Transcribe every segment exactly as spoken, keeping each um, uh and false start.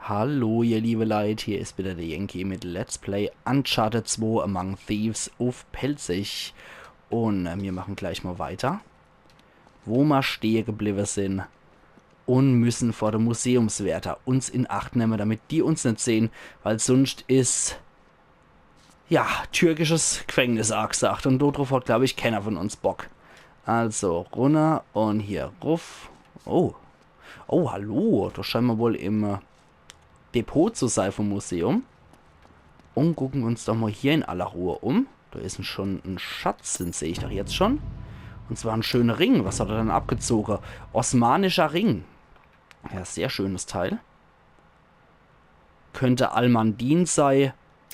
Hallo, ihr liebe Leit, hier is wieder der Yankee mit Let's Play Uncharted zwei Among Thieves uff Pälzisch. Un äh, mir machen gleich mal weiter, wo ma stehe gebliwwe sin, un müssen vor de Museumswärter uns in Acht nemme, damit die uns net sehn, weil sunscht is, ja, türkisches Gefängnis agsagt. Un do druff hat, glaub ich, kenner von uns Bock. Also runner un hier ruff. Oh. Oh, hallo. Do scheine ma wohl im äh, Depot zu sei vom Museum. Un gucken uns doch mal hier in aller Ruhe um. Do is schon en Schatz, den seh ich doch jetzt schon. Un zwar en schöner Ring. Was hat er dann abgezoge? Osmanischer Ring. Ja, sehr schönes Teil. Könnte Almandin sei,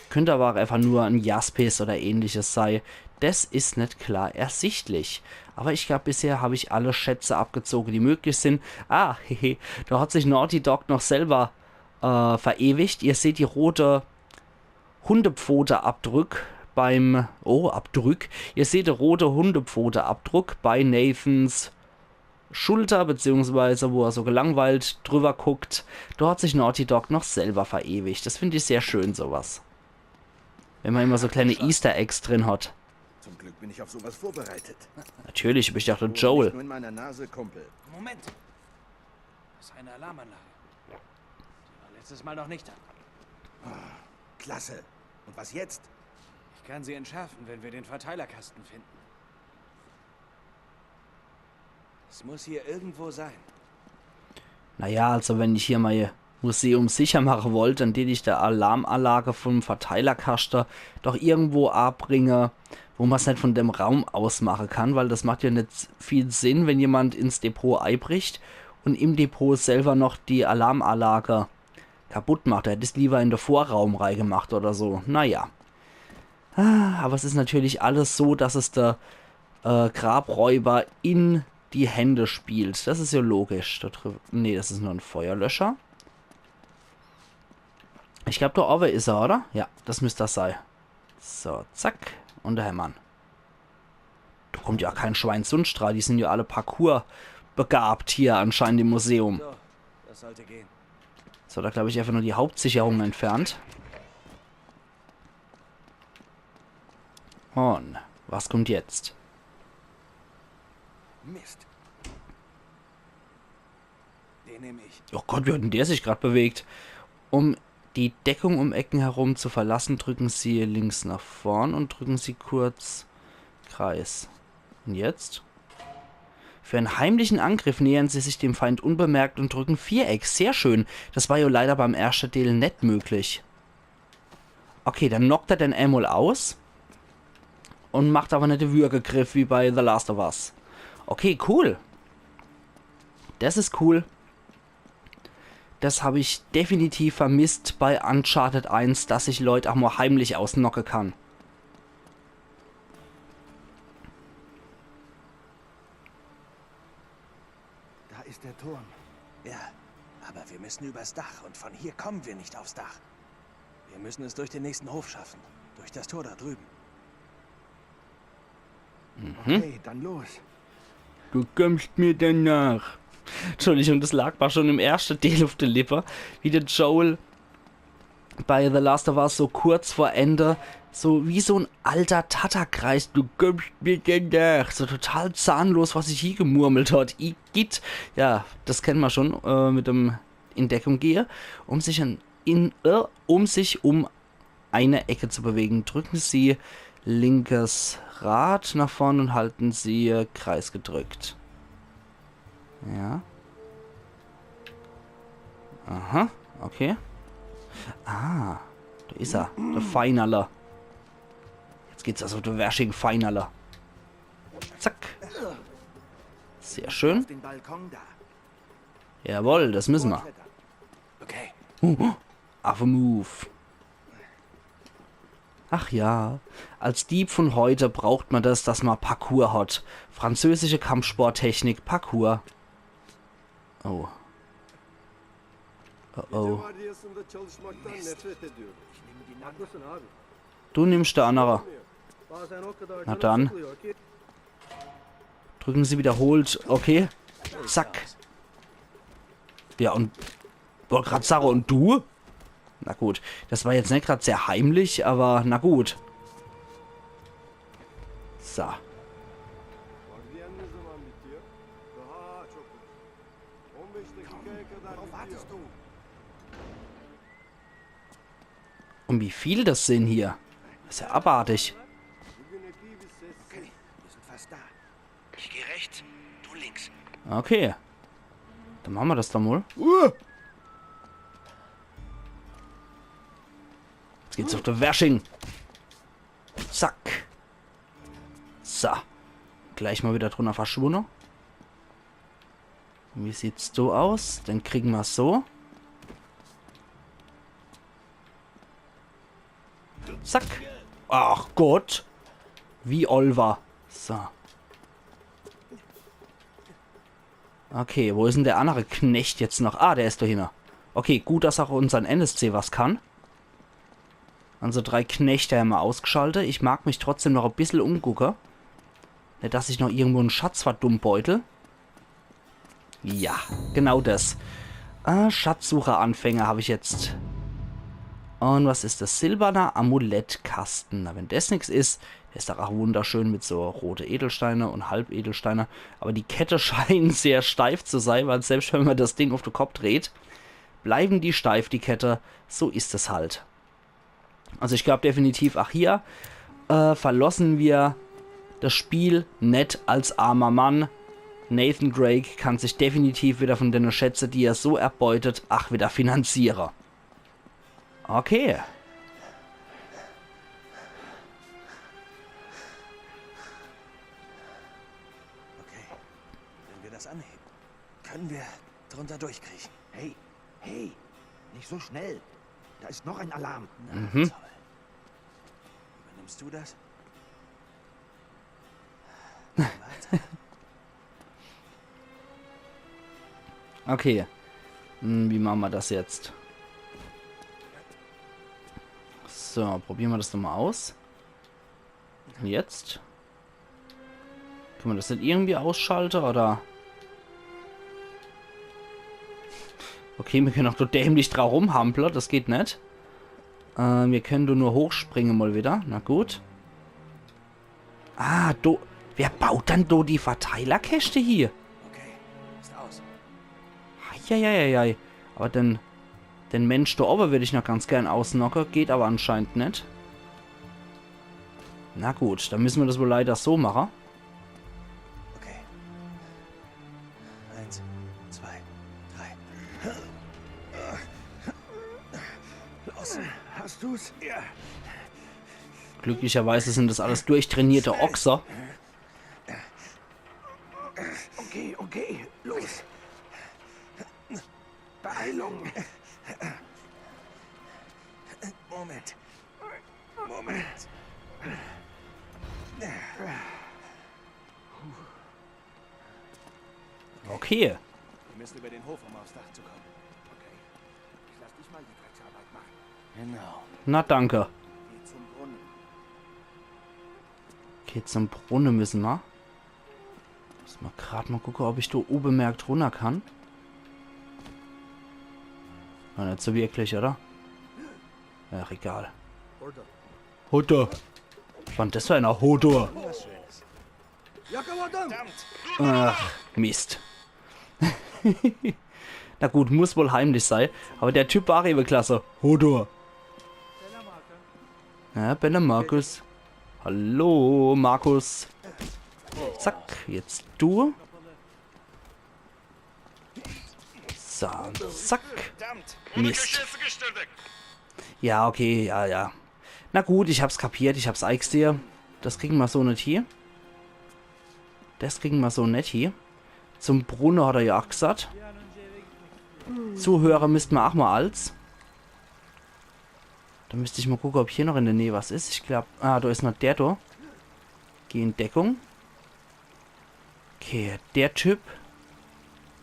könnte aber auch einfach nur en Jaspis oder ähnliches sei. Des is net klar ersichtlich. Aber ich glaub, bisher hab ich alle Schätze abgezoge, die möglich sin. Ah, hehe, do hat sich Naughty Dog noch selber äh, verewigt. Ihr seht die rote Hundepfoteabdruck beim, oh, Abdruck. Ihr seht de rote Hundepfoteabdruck bei Nathans Schulter, beziehungsweise wo er so gelangweilt drüber guckt. Do hat sich Naughty Dog noch selber verewigt. Des find ich sehr schön, sowas. Wenn ma immer so kleine Easter Eggs drin hat. Zum Glück bin ich auf sowas vorbereitet. Natürlich, du bist doch der Joel. Nicht nur in meiner Nase, Kumpel. Moment. Das ist eine Alarmanlage. Die war letztes Mal noch nicht an. Klasse. Und was jetzt? Ich kann sie entschärfen, wenn wir den Verteilerkasten finden. Es muss hier irgendwo sein. Naja, also wenn ich hier mei Museum sicher mache wollt, dann dät ich de Alarmanlage vom Verteilerkaschte doch irgendwo abringe, wo ma's net von dem Raum aus mache kann, weil des macht ja net viel Sinn, wenn jemand ins Depot eibricht un im Depot selber noch die Alarmanlage kaputt macht. Er hätt es lieber in de Vorraum reigemacht oder so. Naja. Ah, aber es is natürlich alles so, dass es de äh, Grabräuber in die Hände spielt. Des is ja logisch. Do drüb-, nee, des is nur en Feuerlöscher. Ich glaub, do owwe is er, oder? Ja, des müsst des sei. So, zack. Un der Hermann. Do kommt ja kein Schwein sunscht dra. Die sin ja alle Parkour begabt hier anscheinend im Museum. So, das sollte gehen. So, do glaub ich einfach nur die Hauptsicherung entfernt. Un was kommt jetzt? Mist. Den nehme ich. Oh Gott, wie hat denn der sich grad bewegt? Um die Deckung um Ecken herum zu verlassen, drücken Sie links nach vorn und drücken Sie kurz Kreis. Und jetzt? Für einen heimlichen Angriff nähern Sie sich dem Feind unbemerkt und drücken Viereck. Sehr schön. Das war ja leider beim erschte Deel net möglich. Okay, dann knockt er den emol aus. Und macht aber net de Würgegriff wie bei The Last of Us. Okay, cool. Das is cool. Das hab ich definitiv vermisst bei Uncharted eins, dass ich Leut auch mal heimlich ausknocke kann. Da ist der Turm. Ja, aber wir müssen übers Dach und von hier kommen wir nicht aufs Dach. Wir müssen es durch den nächsten Hof schaffen. Durch das Tor da drüben. Mhm. Okay, dann los. Du kommst mir dann nach. Entschuldigung, das lag mir schon im erschte Deel auf der Lippe, wie der Joel bei The Last of Us so kurz vor Ende so wie so'n alter Tatterkreis, „Du kommst mir dann nach“, so total zahnlos vor sich hie gemurmelt hat. Igitt. Ja, das kennt man schon, äh, mit dem in Deckung gehe, um sich in, in, äh, um sich um eine Ecke zu bewegen. Drücken Sie linkes Rad nach vorne und halten Sie Kreis gedrückt. Ja. Aha, okay. Ah, da is er, der Feinerle. Jetzt geht's also der Wersching Feinerle. Zack. Sehr schön. Auf den Balkon da. Jawohl, das müssen wir. Okay. Uh, uh, Affe-Move. Ach ja, als Dieb von heute braucht man das, dass man Parkour hat. Französische Kampfsporttechnik, Parkour. Oh. Oh oh. Du nimmst der andere. Na dann. Drücken Sie wiederholt. Okay. Zack. Ja, und Wollt grad sage, und du? Na gut, das war jetzt net grad sehr heimlich, aber na gut. So. Und wie viel das sin hier. Das is ja abartig. Okay, wir sind fast da. Ich geh rechts, du links. Okay. Dann mache mer das doch mal. Uh! Jetzt geht's auf de Wersching. Zack. So. Gleich mal wieder drunner verschwunne. Wie sieht's so aus? Den kriegen mer so. Zack. Ach Gott. Wie Oliver. So. Okay, wo is denn der andere Knecht jetzt noch? Ah, der is do hinne. Okay, gut, dass auch unsern N S C was kann. Also drei Knechte hämmer ausgeschalte. Ich mag mich trotzdem noch e bissel umgucke. Net, dass ich noch irgendwo en Schatz verdummbeutel. Ja, genau das. Äh, Schatzsucher-Anfänger hab ich jetzt. Und was is das? Silberner Amulettkasten. Na, wenn das nix is, der is doch auch wunderschön mit so rote Edelsteine und Halbedelsteine. Aber die Kette scheinen sehr steif zu sein, weil selbst wenn man das Ding auf de Kopp dreht, bleiben die steif, die Kette. So is es halt. Also ich glaub definitiv, ach hier, äh, verlossen wir das Spiel net als armer Mann. Nathan Drake kann sich definitiv wieder von dene Schätze, die er so erbeutet, ach wieder finanziere. Okay. Okay, wenn wir das anheben, können wir drunter durchkriechen. Hey, hey, nicht so schnell. Da ist noch ein Alarm. Na, toll. Übernimmst du das? Okay. Hm, wie mache mer das jetzt? So, probiere mer das doch mal aus. Und jetzt? Kann mer das net irgendwie ausschalte, oder? Okay, mir können auch do dämlich dra rumhample, das geht net. Äh, mir können do nur hochspringe mal wieder. Na gut. Ah, do. Wer baut dann do die Verteilerkäschte hier? Okay, ist aus. Eieieiei. Aber den, den Mensch do obe würd ich noch ganz gern ausknocke. Geht aber anscheinend net. Na gut, dann müssen wir das wohl leider so mache. Okay. Eins, zwei, drei. Los. Hast du's? Ja. Glücklicherweise sind das alles durchtrainierte Ochse. Okay, okay, los. Beeilung. Moment. Moment. Okay. Wir müssen über den Hof, um aufs Dach zu kommen. Okay. Ich lass dich mal die Drecksarbeit machen. Genau. Na danke. Geh zum Brunnen. Okay, zum Brunne müssen wir. Muss mal grad mal gucken, ob ich da unbemerkt runter kann. Na, nicht so wirklich, oder? Ach, egal. Hodor. Was war denn das für einer Hodor? Ach, Mist. Na gut, muss wohl heimlich sein. Aber der Typ war eben klasse. Hodor. Ja, Benne Markus. Hallo, Markus. Zack, jetzt du. So, zack. Mist. Ja, okay, ja, ja. Na gut, ich hab's kapiert, ich hab's eigesehe. Das kriegen wir so net hier. Das kriegen wir so net hier. Zum Brunne hat er ja auch gesagt. Zuhöre müssten wir auch mal als. Da müsst ich mal gucken, ob hier noch in der Nähe was ist. Ich glaub, ah, da ist noch der da. Geh in Deckung. Okay, der Typ,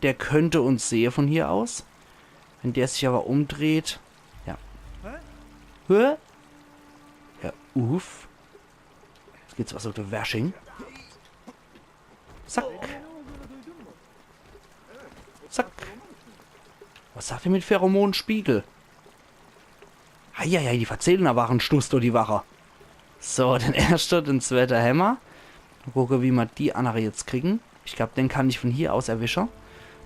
der könnte uns sehen von hier aus. Wenn der sich aber umdreht. Ja. Hä? Ja, uff. Jetzt geht's was auf der Wersching. Zack. Zack. Was hat er mit Pheromonspiegel? Eieiei, die verzählen awwer en Stuss do, die Wache. So, den erschte, den zweete hämmer. Mol gucke, wie mer die annere jetzt kriegen. Ich glaab, den kann ich vun hier aus erwische.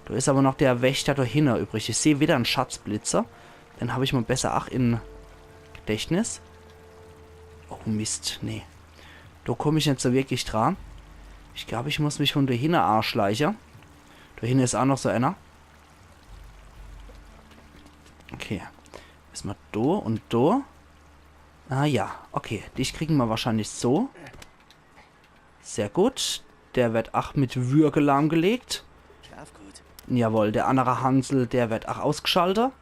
Do is awwer noch der Wächter do hinne übrig. Ich seh widder en Schatz blitze. Den hab ich mol besser ach in Gedächtnis. Oh Mist, nee. Do komm ich net so wirklich dra. Ich glaab, ich muss mich vun do hinne aaschleiche. Do hinne is ach noch so ener. Okay. Erstmol do un do. Ah ja, okay. Dich kriegen mer wahrscheinlich so. Sehr gut. Der werd ach mit Würge lahmgelegt. Schlaf gut. Jawohl, der annere Hansel, der werd ach ausgeschalte.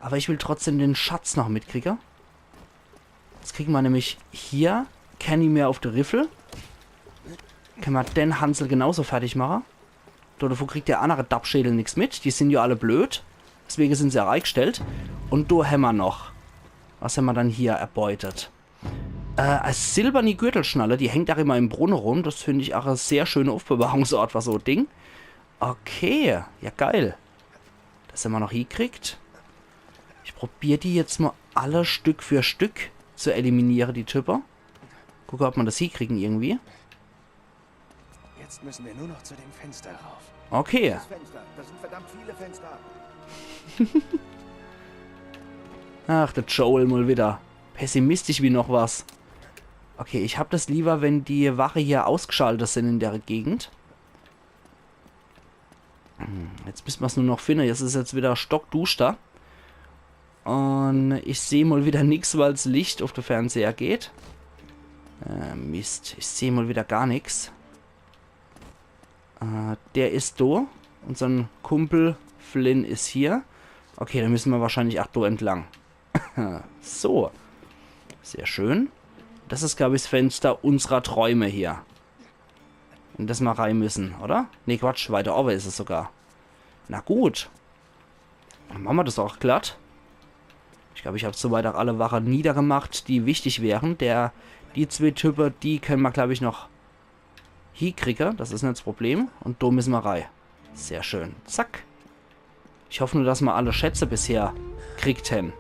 Awwer ich will trotzdem den Schatz noch mitkriege. Jetzt kriegen mer nämlich hier kenni mehr uff de Riffel. Kenne mer den Hansel genauso fertig mache. Do, dovun kriegt der annere Dappschädel nix mit. Die sin jo alle blöd. Deswege sin se ach eigestellt. Un do hämmer noch. Was hämmer dann hier erbeutet? Äh, e silberni Gürtelschnalle, die hängt ach immer im Brunne rum. Das find ich ach e sehr schöne Uffbewahrungsort für so e Ding. Okay, ja geil. Das hämmer noch hiekriegt. Ich probier die jetzt mol alle Stück für Stück zu eliminiere, die Type. Gucke, ob mer das hiekriegen irgendwie. Jetzt müssen wir nur noch zu dem Fenster rauf. Okay. Das Fenster. Das sind verdammt viele Fenster. Ach, der Joel mol widder. Pessimistisch wie noch was. Okay, ich hab das liewer, wenn die Wache hier ausgeschaltet sin in der Gegend. Hm, jetzt müsse mer's nur noch finde. Jetzt is jetzt widder stockduschter. Un ich seh mol widder nix, weil's Licht uff de Fernseher geht. Äh, Mist. Ich seh mol widder gar nix. Äh, der is do. Unsern Kumpel Flynn is hier. Okay, dann müsse mer wahrscheinlich ach do entlang. So. Sehr schön. Das is, glaab ich, s Fenster unsrer Träume hier. In das mer rei müsse, oder? Nee, Quatsch, weiter owwe is es sogar. Na gut. Dann mache mer das ach glatt. Ich glaab, ich hab soweit ach alle Wache niedergemacht, die wichtig wären. Der, die zwee Type, die kenne mer, glaab ich, noch hiekriege. Das is net s Problem. Un do müsse mer rei. Sehr schön. Zack. Ich hoff nur, dass mer alle Schätze bisher kriegt hän.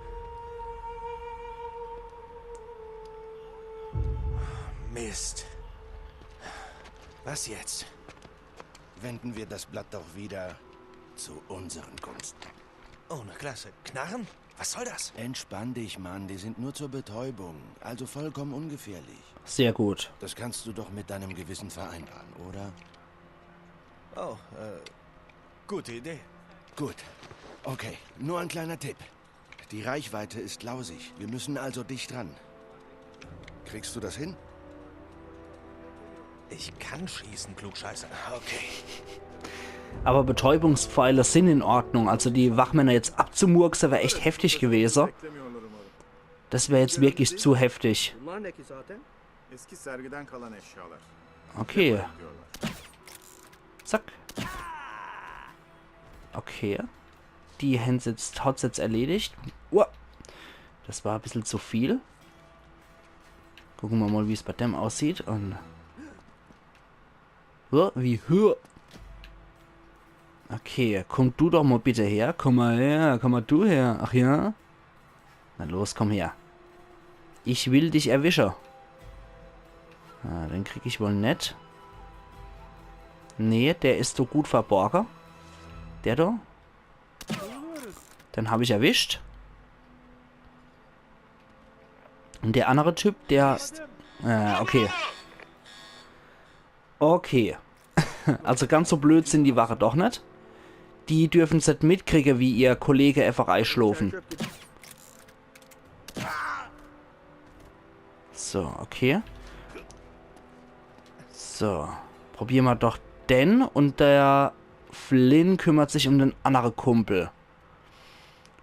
Mist. Was jetzt? Wenden wir das Blatt doch wieder zu unseren Gunsten. Oh, na klasse. Knarren? Was soll das? Entspann dich, Mann. Die sind nur zur Betäubung. Also vollkommen ungefährlich. Sehr gut. Das kannst du doch mit deinem Gewissen vereinbaren, oder? Oh, äh, gute Idee. Gut. Okay, nur ein kleiner Tipp. Die Reichweite ist lausig. Wir müssen also dicht dran. Kriegst du das hin? Ich kann schießen, Klugscheißer. Okay. Aber Betäubungspfeile sin in Ordnung. Also die Wachmänner jetzt abzumurkse wär echt heftig gewese. Das wär jetzt wirklich zu heftig. Bunlar ne ki zaten? Eski sergiden kalan eşyalar. Okay. Diyorlar. Zack. Okay. Die hän's jetzt, hat's jetzt erledigt. Uah. Das war e bissel zu viel. Gucke mer mol, wie's bei dem aussieht. Un Hä? Wie? Hä? Okay, komm du doch mol bitte her. Komm mol her, komm mol du her. Ach ja? Na los, komm her. Ich will dich erwische. Ah, den krieg ich wohl net. Nee, der is so gut verborge. Der do? Den hab ich erwischt. Un der annere Typ, der... Äh, okay. Okay. Also ganz so blöd sin die Wache doch net. Die dürfen's net mitkriege, wie ihr Kollege eefach eischlofe. So, okay. So, probiere mer doch den. Un der Flynn kümmert sich um den annere Kumpel.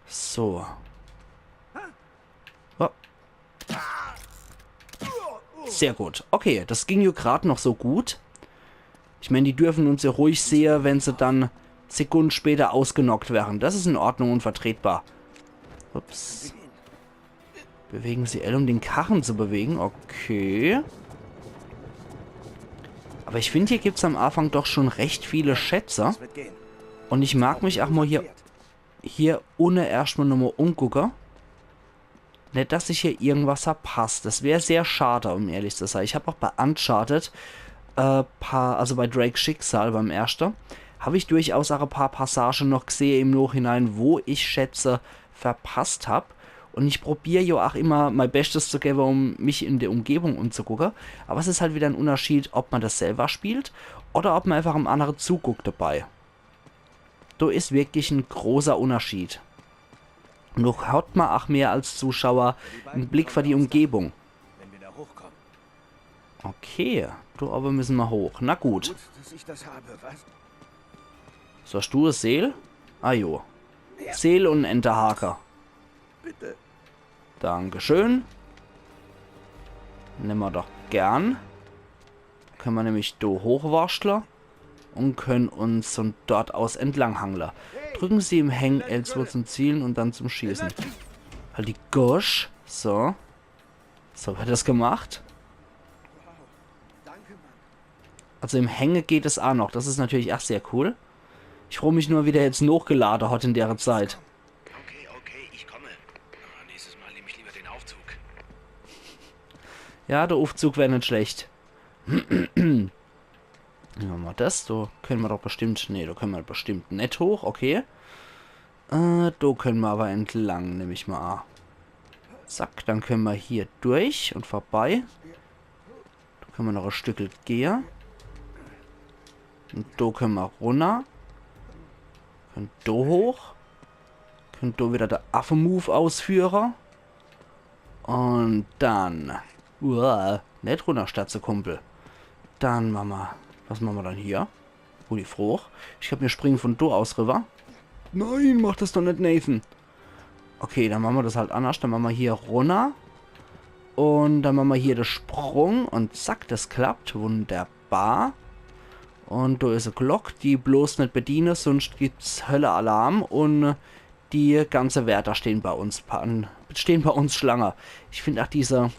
So. Oh. Sehr gut. Okay, das ging jo grad noch so gut. Ich mein, die dürfen uns jo ruhig sehe, wenn se dann Sekunde später ausgenockt wären. Das is in Ordnung un vertretbar. Ups. Bewegen Sie L, um den Karren zu bewegen. Okay. Aber ich find, hier gibt's am Anfang doch schon recht viele Schätze. Un ich mag mich ach mol hier hier unne erscht mol nochmol umgucke. Net, dass ich hier irgendwas verpass. Das wär sehr schade, um ehrlich zu sein. Ich hab auch bei Uncharted, äh, paar, also bei Drakes Schicksal, beim erschte, hab ich durchaus auch e paar Passage noch gsehe im Nochhinein, wo ich schätze, verpasst hab. Und ich probier jo auch immer, mei Beschtes zu gewwe, um mich in der Umgebung umzugucke. Aber es is halt wieder en Unterschied, ob man das selber spielt oder ob man einfach em annere zuguckt dabei. Do is wirklich en großer Unterschied. Do hat ma ach mehr als Zuschauer en Blick für die Umgebung. Wenn wir da hochkommen. Okay, do owwe müssen ma hoch. Na gut. Gut, dass ich das habe, was? So, hast du e Seel? Ah jo. Seel und en Enterhake. Bitte. Dankeschön. Nemme ma doch gern. Könne ma nämlich do hochwurschtle und können uns von dort aus entlang hangle. Drücken Sie im Hängen L zwei zum Zielen und dann zum Schießen. Halt die Gosch. So. So wird das gemacht. Also im Hänge geht es auch noch. Das ist natürlich auch sehr cool. Ich froo mich nur, wie der jetzt nochgelade hat in der Zeit. Okay, okay, ich komme. Ah, nächstes Mal nehme ich lieber den Aufzug. Ja, der Aufzug wär net schlecht. Nehmen wir mal das. Da können wir doch bestimmt. Nee, da können wir bestimmt net hoch. Okay. Äh, da können wir aber entlang, nehme ich mal an. Zack, dann können wir hier durch und vorbei. Da können wir noch ein Stückel gehen. Und da können wir runter. Können da hoch. Können da wieder der Affe-Move ausführen. Und dann. Uah, net runterstürze, Kumpel. Dann machen wir. Was machen wir dann hier? Wo die Frucht? Ich glaub, wir springen von da aus rüber. Nein, mach das doch net, Nathan. Okay, dann machen wir das halt anders. Dann machen wir hier runter. Und dann machen wir hier den Sprung. Und zack, das klappt. Wunderbar. Und da ist eine Glock, die bloß net bediene, sonst gibt's Hölle-Alarm. Und die ganze Wärter stehen bei uns pa-, an, stehen bei uns Schlange. Ich find auch diese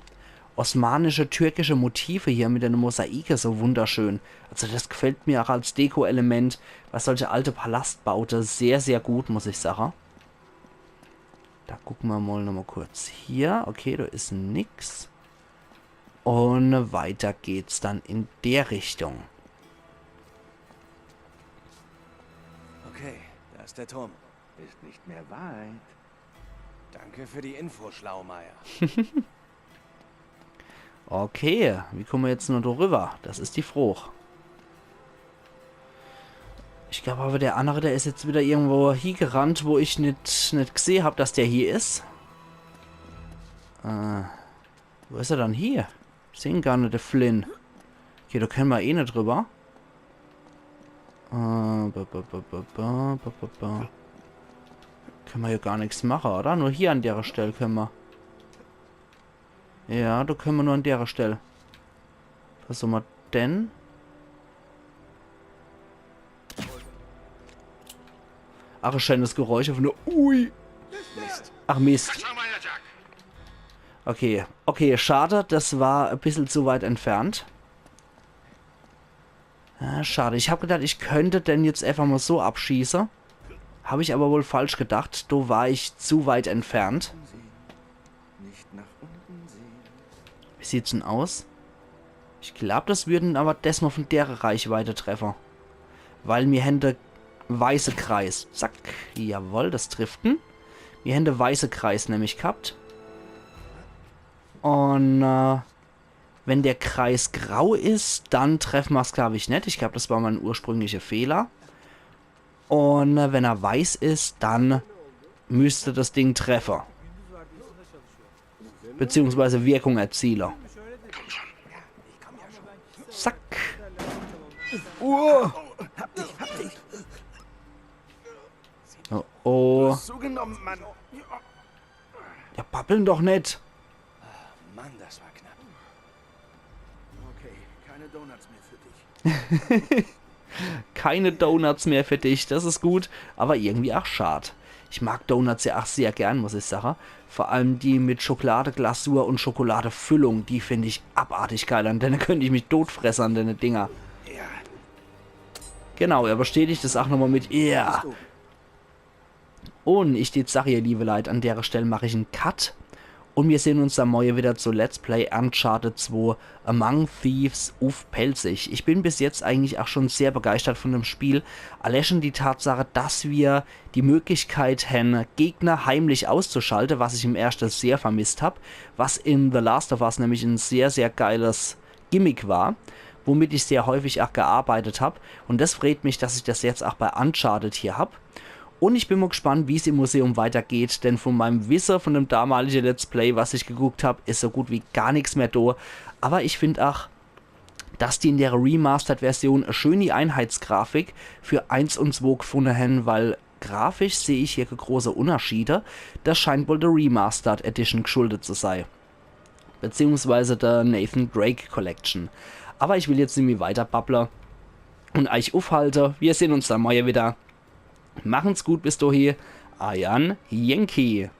osmanische, türkische Motive hier mit den Mosaike so wunderschön. Also das gefällt mir auch als Deko-Element bei solche alte Palastbaute sehr, sehr gut, muss ich sagen. Da gucken wir mal noch mal kurz hier. Okay, da ist nix. Und weiter geht's dann in der Richtung. Okay, da ist der Turm. Ist nicht mehr weit. Danke für die Info, Schlaumeier. Okay, wie kommen wir jetzt nur drüber? Das ist die Frucht. Ich glaub aber, der andere, der ist jetzt wieder irgendwo hiegerannt, wo ich net, net gesehen hab, dass der hier ist. Äh, wo ist er dann hier? Ich seh ihn gar net, der Flynn. Okay, da können wir eh net drüber. Äh, ba, ba, ba. Können wir hier gar nichts machen, oder? Nur hier an der Stelle können wir. Ja, da können wir nur an der Stelle. Was soll man denn? Ach, ein schönes Geräusch von der. Ui! Mist. Ach, Mist. Okay, okay, schade, das war ein bisschen zu weit entfernt. Ah, schade, ich hab gedacht, ich könnte den jetzt einfach mal so abschießen. Hab ich aber wohl falsch gedacht, da war ich zu weit entfernt. Nicht nach unten sehen. Wie sieht's denn aus? Ich glaub, das würden aber desmal von der Reichweite treffen. Weil mir hätte weiße Kreis. Zack. Jawohl, das trifft ihn. Mir hätte weiße Kreis nämlich gehabt. Und äh, wenn der Kreis grau ist, dann treffen wir's, glaub ich, net. Ich glaub, das war mein ursprünglicher Fehler. Und äh, wenn er weiß ist, dann müsste das Ding treffen. Beziehungsweise Wirkung erzielen. Zack. Oh. Oh, oh. Zugenommen, Mann. Ja, babbeln doch net. Mann, das war knapp. Okay, keine Donuts mehr für dich. Keine Donuts mehr für dich, das ist gut, aber irgendwie auch schad. Ich mag Donuts ja auch sehr gern, muss ich sagen. Vor allem die mit Schokoladeglasur und Schokoladefüllung, die find ich abartig geil. An denen könnte ich mich totfressen, an denen Dinger. Ja. Genau, er bestätigt das auch nochmal mit Ja. Bist du? Un ich dät sage, ihr liebe Leit, an dere Stell mach ich en Cut. Un mir sehn uns dann morje wieder zu Let's Play Uncharted zwei Among Thieves uff Pälzisch. Ich bin bis jetzt eigentlich ach schon sehr begeistert von dem Spiel. Allä schon die Tatsache, dass mir die Möglichkeit hän, Gegner heimlich auszuschalte, was ich im erschte sehr vermisst hab, was in The Last of Us nämlich en sehr, sehr geiles Gimmick war, womit ich sehr häufig ach gearbeitet hab. Un des freet mich, dass ich des jetzt ach bei Uncharted hier hab. Un ich bin mo gspannt, wie's im Museum weitergeht, denn von meinem Wisse von dem damalige Let's Play, was ich geguckt hab, is so gut wie gar nix mehr do. Aber ich find ach, dass die in der Remastered-Version e schöni Einheitsgrafik für eins un zwei gfunne hän, weil grafisch seh ich hier große Unterschiede. Des scheint wohl der Remastered Edition gschuldet zu sei. Beziehungsweise der Nathan Drake Collection. Aber ich will jetzt nimmi weiter babble un eich uffhalte. Mir sehn uns dann morje wieder. Machen's gut bis dohi. Eier Yankee.